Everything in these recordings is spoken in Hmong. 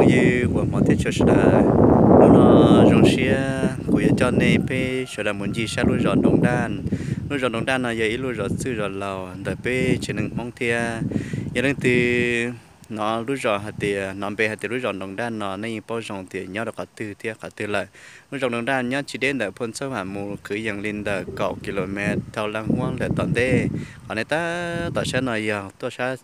Ywg uas hmov thiab tshua sawv daws, hnub no zoo siab kuv yuav coj nej peb sawv daws mus ncig saib lub zos Ntoos Daj. Lub zos Ntoos Daj no yog ib lub zos txwj zos laus ntawm peb tsev neeg Hmoob thiab. Yog leej twg hnov lub zos hais tias, hnov npe hais tias lub zos Ntoos Daj no nej yeej paub zoo tias nyob rau qhov twg thiab qhov twg lawm. Lub zos Ntoos Daj nyob tsis deb ntawm Phoo Xab Vam mus, kwv yees li ntawm kaum kilomev dhau Laj Huab lawm tom ntej. Qhov nej tab tom saib no yog tuaj sab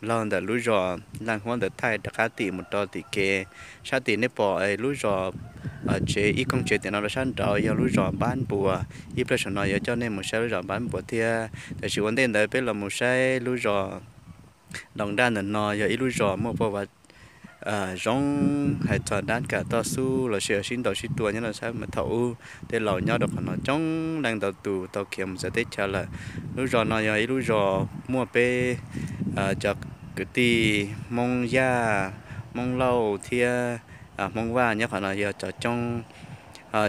laug ntawm lub zos Laj Huab ntawd thaij rov qab tim mus rau tim kev. Sab tim nej pom lub zos, tsev ib koog tsev tim no rau sab nraud yog lub zos Npab Npuas. Ib pliag saum no yuav coj nej mus saib lub zos Npab Npuas thiab. Tab sis ua ntej ntawd peb los mus saib lub zos Ntoos Daj ntawm no yog ib lub zos muaj paj vav zoo, hais txog dab kam toj xub los sis sib ntaus sib tua nyob rau sab mas thaum ub tej laus nyob rau qhov no coob leej ntau tus tau khiav mus txawv teb chaws lawm. Lub zos no yog ib lub zos muaj peb cov kwv tij Hmoob Yaj, Hmoob Lauj thiab Hmoob Vaj nyob qhov no yog cov coob.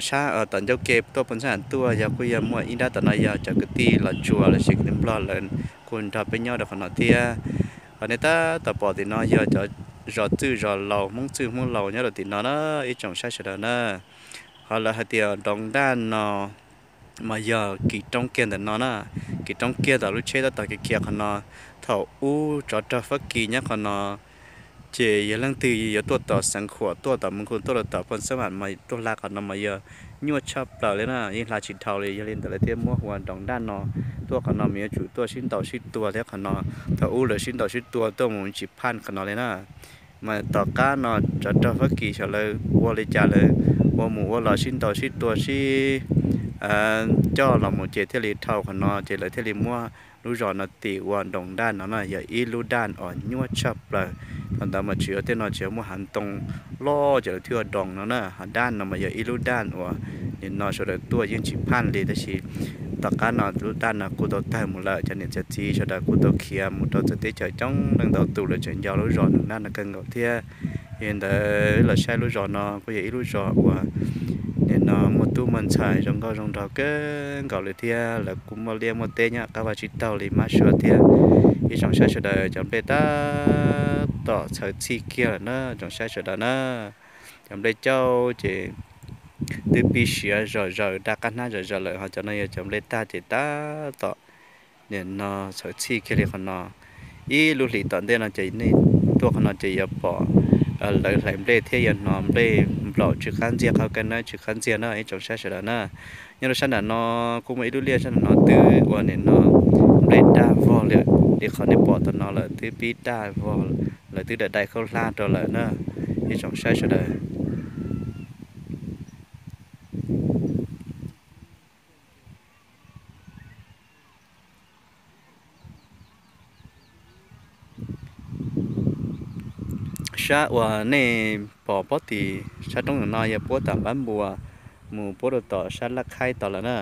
Sab tom ncauj ke tuaj Phoo Xab Vam tuaj yog kuj yog muaj ib nrab tom no yog cov kwv tij Los Tsuas los sis kwv tij Nplog lawv kuj nrog peb nyob rau qhov no thiab. Qhov nej tab tom pom tim no yog cov zos txwj zos laus, Hmoob txwj Hmoob laus nyob rau tim no na ib tsoom saib sawv daws na. Qhov lawv hais tias Ntoos Daj no mas yog kis roob kiag ntawm no na, kis roob kiag tom lub tsheb tab tom khiav khiav qhov no. Thaum ub tsov rog Fab Kis nyob qhov no, ces yog leej twg yuav tuaj tom Xeev Khuam, tuaj tom Moos Khum, tuaj rau tom Phoo Xab Vam mas tuaj hla qhov no mas yog nyuaj tshaj plaws li na, yeej hla tsis dhau li. Yog li ntawd lawv thiaj muab hu ua Ntoos Daj no. Tuaj qhov no mas yuav tsum tuaj sib ntaus sib tua thiab qhov no. Thaum ub lawv sib ntaus sib tua tuaj mus tsis phaj qhov no li na. Mas tom qab no tsov rog Fab Kis xyov lawv ua li cas lawv ua mus ua los sib ntaus sib tua sib coj los mus ces thiaj li dhau qhov no ces lawv thiaj li muab lub zos no tis ua Ntoos Daj no na, yog ib lub daj uas nyuaj tshaj plaws. Thaum ntawd mas tsis yog tej no tsis yog muaj hav ntoo loj ces lawv thiaj ua Ntoos no na. Hav daj no mas yog ib lub daj uas nim no sawv daws tuaj yeej tsis phaj li, tab sis tom qab no lub daj no kuj tau tawg mus lawm, cov niam cov txiv sawv daws kuj tau khiav mus rau txawv teb chaws coob leej ntau tus lawm tseem nco lub zos Ntoos Daj no kawg nkaus thiab. Yog li ntawd los saib lub zos no kuj yog ib lub zos uas nim no muaj tub muaj ntxhais zoo nkauj zoo nraug kawg nkaus li thiab lawv kuj muaj liaj muaj teb nyob qab vaj tsib taug li mab sua thiab. Ib tsoom saib sawv daws, cov nplej tab tom txhawv txhij kiag lawm na tsoom saib sawv daws na. Cov nplej cauj ces twb pib siav zom zaws, daj qab hnab zom zaws lawm, ho cov no yog cov nplej tag ces tab tom nim no txhawv txhij kiag li qhov no. Ib lub hlis tom ntej no ces nej tuaj qhov no ces yuav pom lawv hlais nplej thiab yuav hnov nplej nplaum tsw qab ntxiag, qhov kab nawb tsw qab ntxiag na ib tsoom saib sawv daws na. Nyob rau sab nram no kuj muaj ib lub liaj sab nram no twb ua nim no nplej daj vog li, li qhov nej pom tom no lawm twb pib daj vog, lawv twb dai dai khaub hlab rau lawm na ib tsoom saib sawv daws. Sab uas nej pom pob tim sab roob no yog puab tom Npab Npuas mus puab rau tom sab Laj Khaib tod lawm na.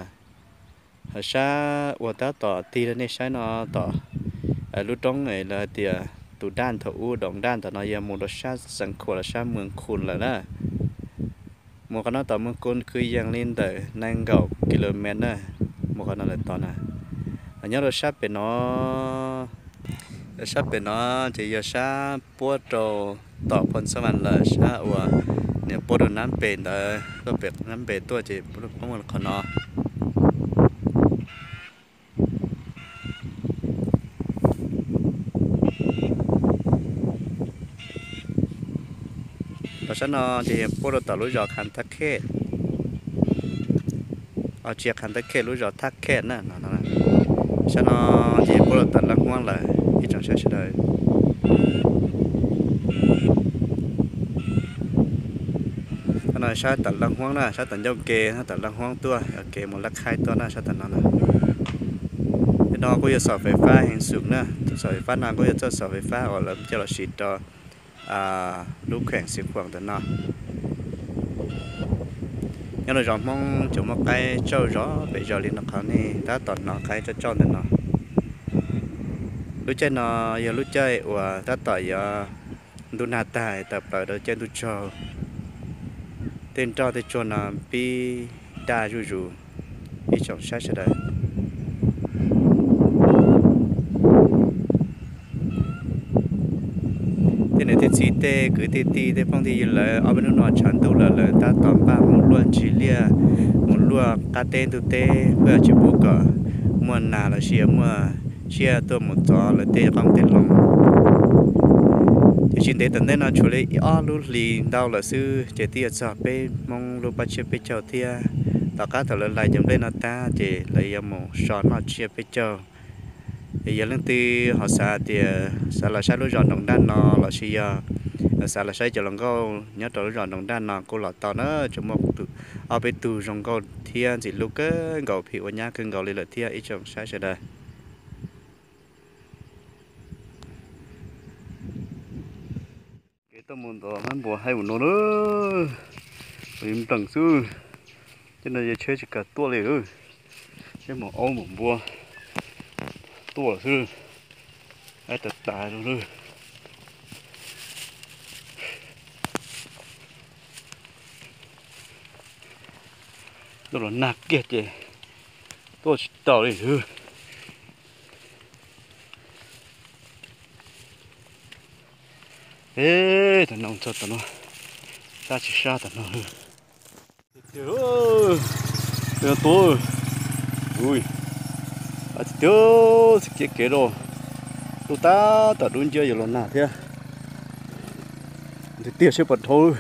Ho sab uas tab tom tig rau nej saib no tom lub roob lawv hais tias tus daj thaum ub, Doos Daj tom no yog mus rau sab Xeev Khuam los sab Moos Khum lawm na. Mus qhov no tom Moos Khum kwv yees li ntawm nees nkaum kilomev na, mus qhov no lawm tod na. Nyob rau sab pem no, sab pem no ces yog sab puab rau tom Phoo Xab Vam lawm, sab uas niam puab rau Nab Npes ntawd, tuaj pem Nab Npes tuaj ces poob mus qhov no. Tom sab no ces puab rau tom lub zos Kham Thab Khej, tsis Kham Thab Khej, lub zos Thab Khej na. Sab no ces puab rau tom Laj Huab lawm ib tsoom saib sawv daws. Sab no sab tom Laj Huab na, sab tom ncauj ke, sab tom Laj Huab tuaj, kev mus Laj Khaib tuaj na, sab tom no na. Tej no kuj yog xom fais fab heev xwm na, xom fais fab no kuj yog txoj xom fais fab uas lawv coj los siv rau lub kheem Xeev Khuam ntawm no. Nyob rau zos Hmoob tseem muaj qaib tsauj zov pem zos li no, qhov nej tab tom hnov qaib tsauj tsauj ntawm no. Lub caij no yog lub caij uas tab tom yuav ntuj nag tag tawm plaws rau caij ntuj tsaug. Tej nroj tej tsuag no pib daj zuj zus ib tsoom saib sawv daws. Tej niam tej txiv tej kwv tej tij tej phooj tej ywg lawv ob peb hnub no tshav ntuj lawm lawv tab tom npaj mus luaj ntsis liaj, mus luaj qab teb ntug teb, peb tsis pub kom muaj nas los sis muaj tsiaj tuaj mus txov lawv tej qoob tej loo. Ces tsis ntev tom ntej no tshuav li ob lub hlis ntau lawm xwb ces twb yuav txog peb Hmoob lub paj tsiab peb caug thiab. Tom qab thaum lawv lais cov nplej no tag ces lawv yuav mus so noj tsiab peb caug. Es yog leej twg ho xav tias xav los saib lub zos nroog nraj no los sis yog xav los saib cov hluas nkauj nyob rau lub zos nroog nraj no kuj los tau na, tseem muaj ob peb tug zoo nkauj thiab ntxim hlub kawg nkaus, phim ua nyab kawg nkaus li lawm thiab ib tsoom saib sawv daws. Kev tuaj mus ntawm hmab npua haib ua no na, nplees xwb. Tej no yog tsheb tsis kam tuaj li, tsheb mus aub mus npua tuaj xwb, haib tas tas li. Tuaj los nag kiag ces tuaj tsis tau li. Eb, tam no txog tom no, sab tsis sab tom no. Tus, tus, txiv kiab kev rau, tuaj tab tom dub nciab yuav los nag thiab. Tiag tiag seb puas dhau.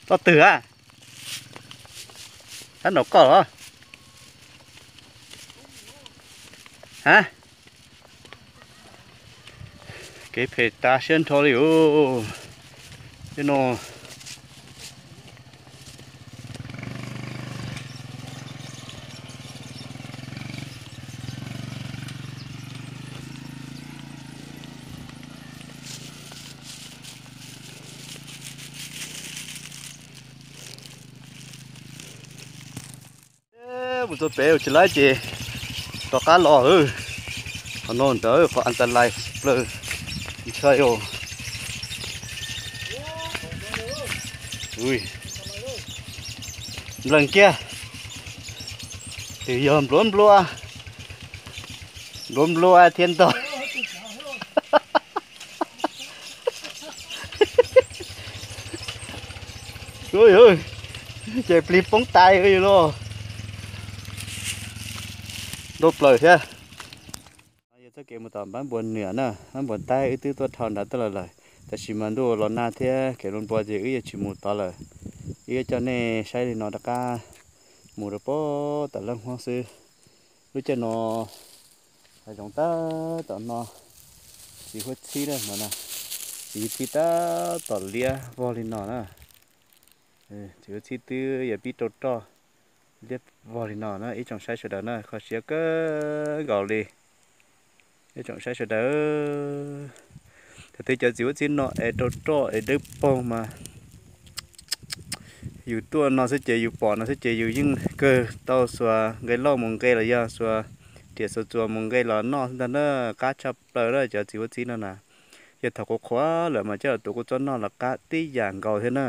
Toj twg a? Sab nraum koj los? Ha? Kev phem tas siab nrho li os. Tej no mus txog pem tsis laib ces rov qab los. Qhov no ntawd qhov an ta lais plaws ntshai os. Nplees kiag, twb yog nplua nplua, nplua nplua thiab ntog. Ces plig poob tas los, ntuj plaws thiab. Yog txoj kev mus tom Npab Npua Niam na, Npab Npua Taib wb twb tuaj dhau nrad tuaj los lawm, tab sis mas ntuj los nag thiab kev npua npua ces wb yuav tsis mus tod lawm. Wb yuav coj nej saib li no rov qab mus rau pem tom Leej Huab xwb. Lub caij no hav zoov tab tom no, txiv huab txhib na no, txiv huab txhib tab tom liab vog li no na. Txiv huab txhib twb yuav pib rau roj, liab vog li no na ib tsoom saib sawv daws na, kho siab kawg nkaus li ib tsoom saib sawv daws. Thaum twg cov txiv huab txhib no es rau roj es dawb paug mas yus tuaj no xwb ces yus pom no xwb ces yus yeej kawg tau xuas nqe lauj mus nqe los yog xuas riam xuas txuas mus nqe los noj xwb ntag na, qab tshaj plaws na cov txiv huab txhib no na. Yog thaum qhuav qhuav lawm mas coj los tuav kuj txob noj los qab tib yam nkaus thiab na.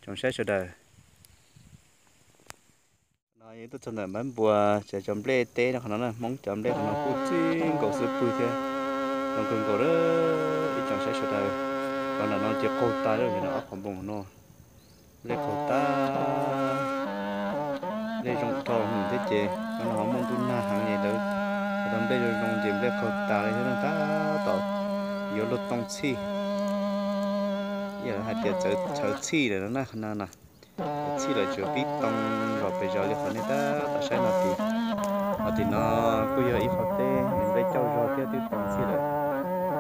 Tsoom saib sawv daws, no yog tuaj txog ntawm Npab Npua, cov cov nplej teb no qhov no na, Hmoob cov nplej qhov no kuj txij nkaus xwb pwg thiab, zoo kawg nkaus li ib tsoom saib sawv daws. Qhov ntawm no ces qaug tas lawm, no ob qhov npoo no nplej qaug tas, nplej zoo dhau hwv thiab ces no ho muaj ntuj nag heev es lawv cov nplej zoo zoo ces nplej qaug tas li thiab na, tab tom yuav luag too txhij, ib yam li hais tias txhawv txhij lawm no na, qhov no na. Txhij lawm tsuas pib too los pes zos li qhov nej tab tom saib no tid. Ho tim no kuj yog ib qho teb nplej cauj zog thiab twb too txhij lawm,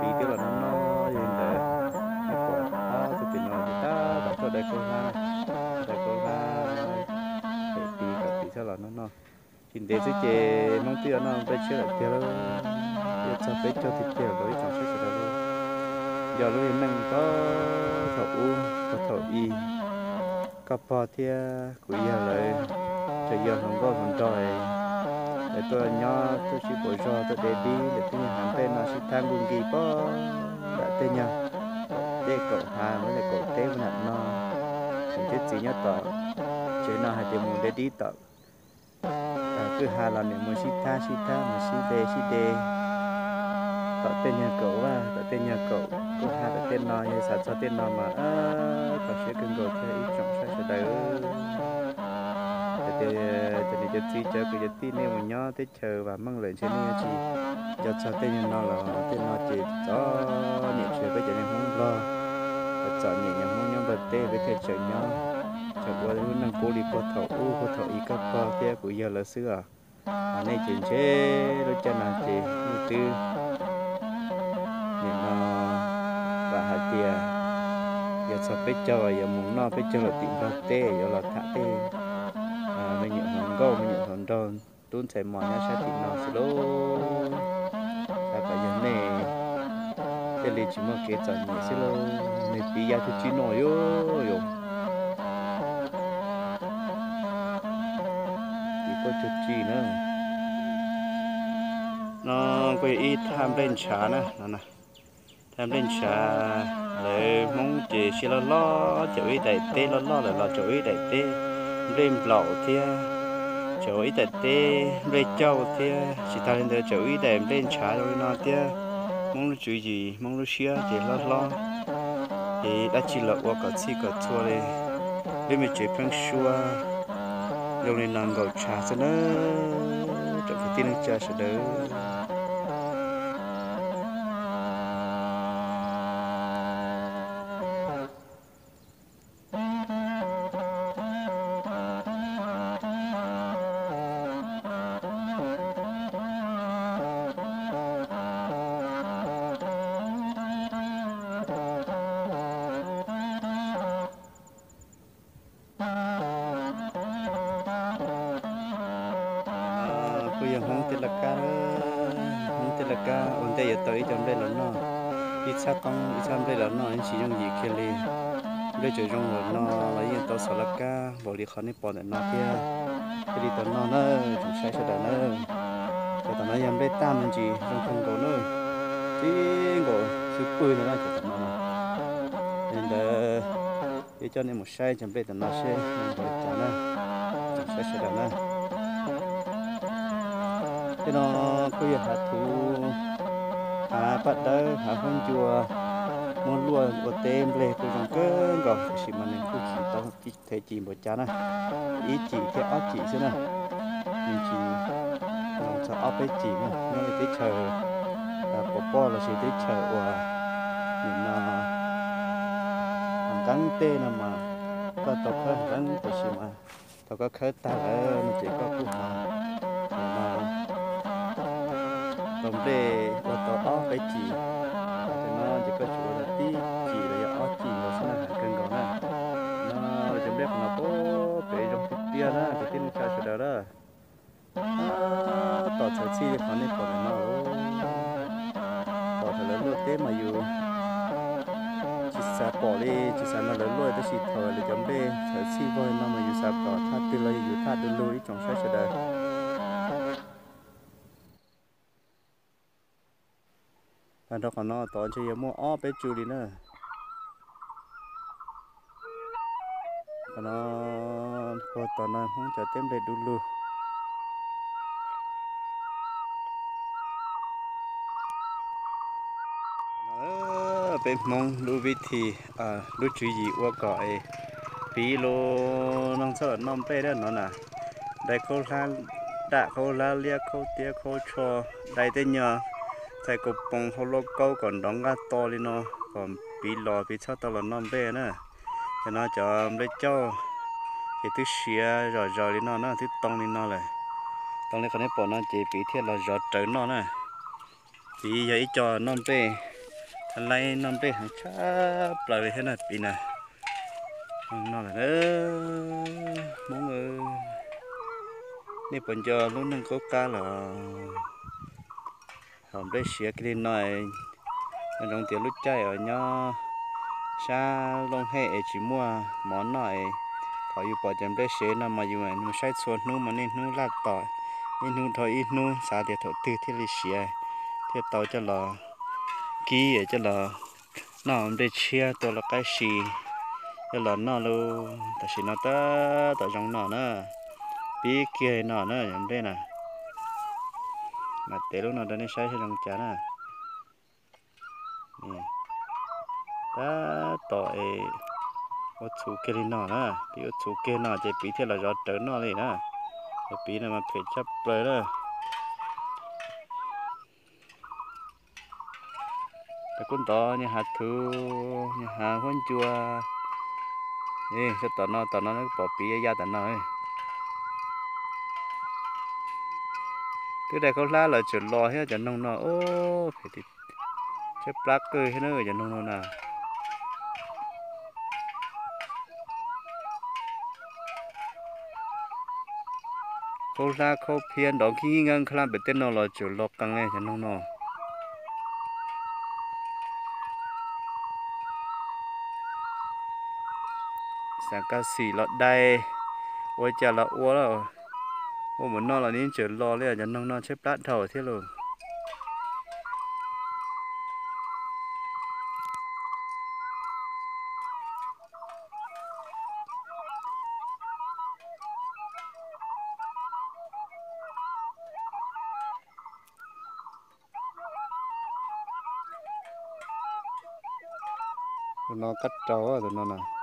pib twb los noj noj yog li ntawd. Nej pom tab tom tim no tab tom tuaj dai kaub hlab, dai kaub hlab, pem tid kom tid txhob los noj noj. Tsis ntev xwb ces Hmoob twb yuav noj nplej tshiab lawm tiag lauj. Twb yuav txog peb caug tiag tiag lawm ib tsoom saib sawv daws lauj. Yog lub neej thaum ub thaum i, koj pog thiab kuv yawg lawv tseem yog hluas nkauj hluas nraug es lawv tuaj nyob tuaj sib quav zog tuaj de dib ntawm tej nyuag hav nplej no sib thab nkuj nki pog nram tej nyuag dej kaum hav, lub dej kaum teb nram no. Niam thiab txiv nyob tom tsev no hais tias mus de dib tom kwj ha los niam mus sib thab sib thab mus sib de sib de. Tom tej nyuag kaum vaj, tom tej nyuag kaum kuj ha tom tej no, yog xav txog tej no mas kho siab kawg nkaus thiab ib tsoom saib sawv daws. Hais tias cov niam cov txiv cov kwv cov tij nej mus nyob teb chaws vam meej lawm ntshe nej yuav tsis nco txog tej nyuag no los tej no ces txom nyem tsis yog peb cov niag Hmoob Nplog, txom nyem niag Hmoob nyob Nplog teb peb thiaj tseem nyob, tseem ua lub neej pub li puag thaum ub puag thaum i koj pog thiab kuv yawg lawv xwb os. Ho nej ces ntshe lub caij no ces nej twb nim no vam hais tias yog txog peb caug yuav mus noj peb caug lawm tim Nplog teb yuav los tham tej me nyuam hluas nkauj me nyuam hluas nraug tub ntxhais mos nyob sab tim no xwb lauj. Tab tom yog nej thiaj li tsis muaj kev txom nyem xwb lauj. Nws piv yam cuag tsis noj yuav yus, piv kuj cuag tsis na. No kuj yog ib thaj nplej ntshav na no. Thaj nplej ntshav, lawv Hmoob ces siab loj loj, tseem ua ib daim teb loj loj lawm los tseem ua ib daim teb nplej nplaum thiab, tseem ua ib daim teb nplej cauj thiab. Tsis tas li ntawd tseem ua ib daim nplej ntshav zoo li no thiab. Hmoob lub tswv yim Hmoob lub siab ces hlob hlob, ces dab tsi los ua kom txhij kom txhua li. Lub me tsev pheeb suab zoo li no nkaum tshav xwb na, tsoom kwv tij neej tsa sawv daws. Kuj yog Hmoob tej laj kab, Hmoob tej laj kab ua ntej yuav tau ib co nplej los noj, ib txhab qoob ib txhab nplej los noj yeej tsis yooj yim kiag li. Nplej tseem zoo los no los yeej tau xov laj kab npaum li qhov nej pom ntawm no thiab. Thiaj li tau noj na, tsoom saib sawv daws na. Cov tom no yog nplej tag me ntsis zoo kawg nkaus na, tib nkaus xwb pwg ntawd na cov tom no. Li ntawd yuav coj nej mus saib cov nplej tom no seb zoo npaum li cas na, tsoom saib sawv daws na. Tej no kuj yog hav thuv, hav paj dawb, hav huab ncua, muab luaj ua teb nplej kuj zoo kawg nkaus, tiam sis mas nws kuj tsis tau thev cim npaum cas na, ib cim thiab ob cim xwb na. Nws tsis zoo txog ob peb cim na, nyob li teb chaws pos poj lossis teb chaws uas nim no nqeeb tej no mas koj tau khawb nqeeb, tiam sis mas thaum koj khawb tag lawm no ces koj kuj ho tau nplej ua tau ob peb cim. Tam sim no ces koj tsuas ua tau tib cim los yog ob cim nkaus xwb na, heev kawg nkaus na. No cov nplej qhov no pem zoo tiag tiag na kwv tij neej tsa sawv daws na. Tab tom txhawv txhij li qhov nej pom ntawm no, pom thaum lawv luaj teb mas yus tsis xav pom li, tsis xav nrog lawv luaj, tab sis thaum lawv cov nplej txhawv txhij vog li no mas yus xav pom thaj twg los yog yus thaj du lug ib tsoom saib sawv daws. Tag nrho qhov no tod ntshe yuav muaj ob peb tsu li na. Qhov no, puag tom no Hmoob cov teb nplej du lug. Peb Hmoob lub vib thi, lub tswv yim ua kom es piv lus noog txhob los noj nplej dab no na. Dai khaub hlab dam, khaub hlab liab, khaub tiab, khaub tsho, dai tej nyuag txhais kaus poos hau lauj kaub kom nrov nqaj to li no kom piv los piv txhob tau los noj nplej na. Cov no cov nplej cauj ces twb siav zom zaws li no na, twb too li no lawm. Too li qhov nej pom no ces piv thiaj los zov rawv noj na. Piv yog ib co noj nplej, laib noj nplej heev tshaj plaws li thiab na piv na. Noj lawm na, Hmoob, nej puas nco lub neej qub qab los? Hom nplej siav kiag li no, zoo tias lub caij uas nyob sab Looj Hej es tsis muaj mov noj es, thaum yus pom cov nplej siav no mas yus mus saib txhua hnub mas niaj hnub laj tom, niaj hnub dhau ib hnub xav tias thaum twg thiaj li siav, thiaj tau coj los kib coj los noj nplej tshiab tua los qaib si coj los noj lauj. Tam sim no tab tom zoo no na, pib kiag no na yog nplej na. Mam tev lub no rau nej saib seb zoo cas na. Tab tom es ua txhuv kiag li no na, piv ua txhuv kiag no ces piv thiaj los zov rawv noj li na. Ces piv no mas phem tshaj plaws na. Tab kuj ntov nyuag hav thuv, nyuag hav huab ncua. Sab tom no, tom no pom piv ya ya tom no. Twb dai khaub hlab los tseem los thiab cov noog no, phem tshaib plab qwj thiab na cov noog no na. Khaub hlab khaub phiab nrov khib nab kha pem tej no los tseem los qees li cov noog no. Xav kas xim los dai, ua cas los ua, ua mus no los nws tseem los li cov noog no tshaib plab dhau thiab lauj. Tus no kab rau, tus no na.